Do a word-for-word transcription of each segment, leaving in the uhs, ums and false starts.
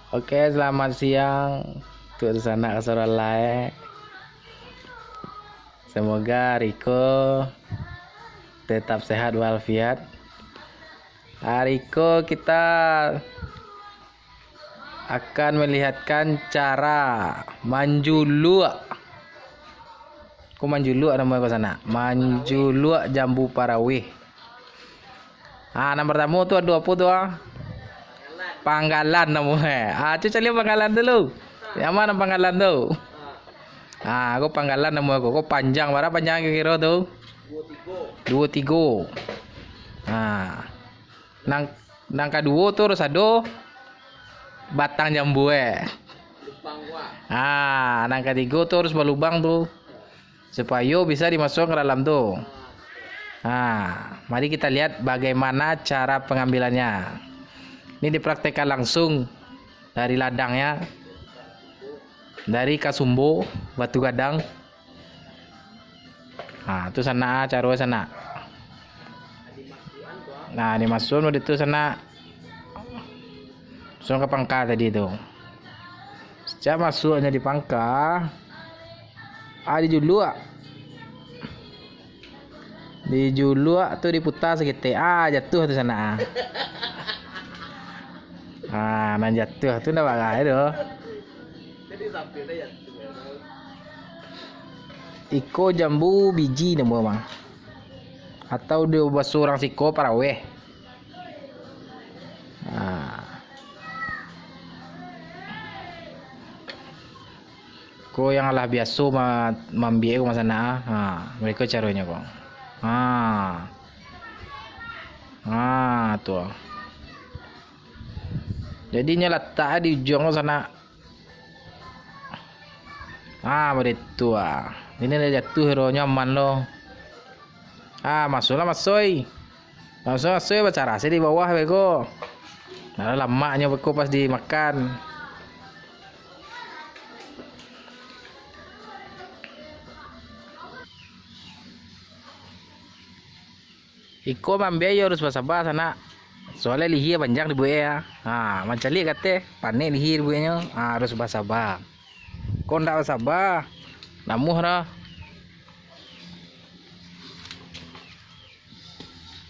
Oke, selamat siang untuk sanak kasarolae. Semoga Riko tetap sehat walafiat. Hari ko kita akan melihatkan cara manjuluak. Ko manjuluak namo ko sanak. Manjuluak jambu paraweh. Ah, nan partamo tu ado apo tu ah? Panggalan namo eh. Ah, cu caliak panggalan tu lu. Yang mana panggalan tu? Ah, ko panggalan namo ko. Ko panjang, bara panjang kiro-kiro tu? Duo tigo. Ah. Nang, nang kaduo tu harus ado batang jambu eh. Ah, nang katigo tu harus balubang tu. Supayo bisa dimasukkan ke dalam tu. Ha, mari kita lihat bagaimana cara pengambilannya. Ini dipraktekkan langsung dari ladangnya, dari Kasumbo, Batu Gadang. Ha, tu sanak, caro sanak. Nah, dimasuak mode tu sanak. Langsung ka pangka tadi tu. Sejak masuaknyo di pangka, ah, dijuluak. Dijuluak tu diputa saketek, ah, jatuah tu sanak, ah. Ah, nan jatuah tu ndak bagai tu. Iko jambu biji namo mah. Atau di baso urang siko paraweh. Ha. Ko yang lah biaso ma-, maambiak ko mah sanak, ah. Ha, mereka caronyo ko. Ha. Ha, tu. Jadi nyo latak di ujuang ko sanak. Ah, baitu ah. Ini lah jatuah ronyo aman lo. Ah, masuaklah masoi. Langsung masoi bacara se di bawah beko. Nah, lamaknyo beko pas dimakan. Iko maambiak iyo harus basaba sanak. Soalnyo lihia panjang dibuek e. Ha, mancaliak ka ateh, panek lihia dibueknyo. Ha, harus basaba. Kok ndak basaba, namuah dah.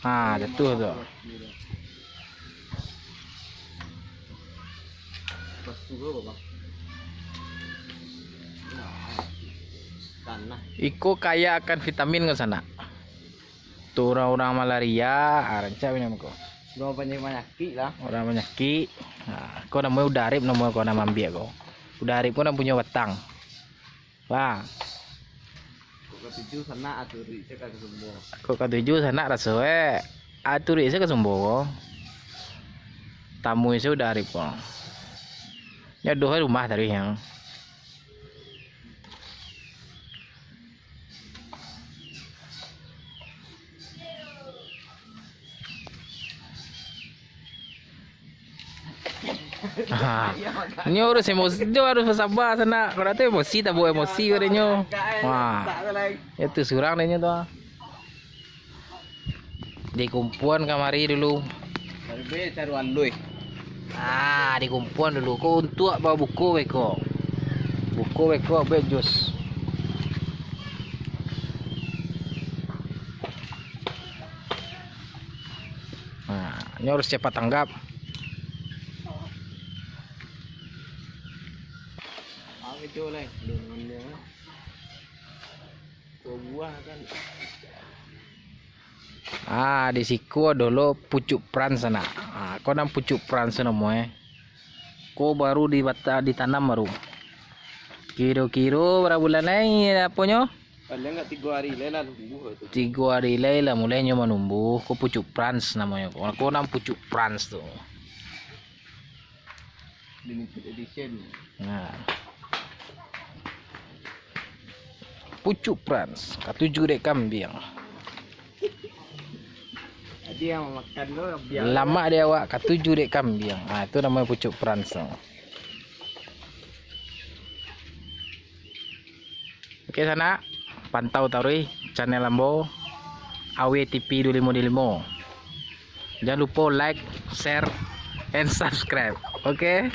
Ha, jatuah tu. Iko kaya akan vitamin ko sanak. Tu urang-urang malaria, ah, rancak minum ko. Urang panyakik lah. Urang panyakik. Ah, ko namonyo udah arip namonyo ko nan maambiak ko. Udah arip ko nan punyo batang. Lah. Kok katuju sanak aturik se ka Kasumbo. Kok katuju sanak raso eh. Aturik se ka Kasumbo ko. Tamui se udah arip ko. Nyo doh rumah tadi yang. Ha. Nyo harus emosi, nyo harus basaba sanak. Kalau tu emosi, tabawa emosi ka dinyo. Wah. Itu surang dinyo tu. Dikumpuan kamari dulu. Taruih, taruih aluih. Ah, dikumpuan dulu. Ko untuak babuko beko. Buko beko, buek jus. Nah, ini harus cepat tanggap. Apa itu, Leng? Dua buah kan. Ah, di siko ado lo pucuk prans sanak. Ah, ko nan pucuk prans namo eh. Ko baru dibata-, ditanam baru. Kiro-kiro bara bulan lai aponyo? Paling enggak tigo hari lai lah numbuh tu. Tigo hari lai lah mulai nyo manumbuh. Ko pucuk prans namonyo. Ko, ko nan pucuk prans tu. Limited edition. Nah. Pucuk prans, katuju dek kambiang. Tadi yang makan tu biar. Lamak dek awak, katuju dek kambiang. Ah, tu namonyo pucuk prans tu. Oke, sanak, pantau taruih channel ambo, Awe T V duo limo duo limo. Jangan lupa like, share, and subscribe. Oke?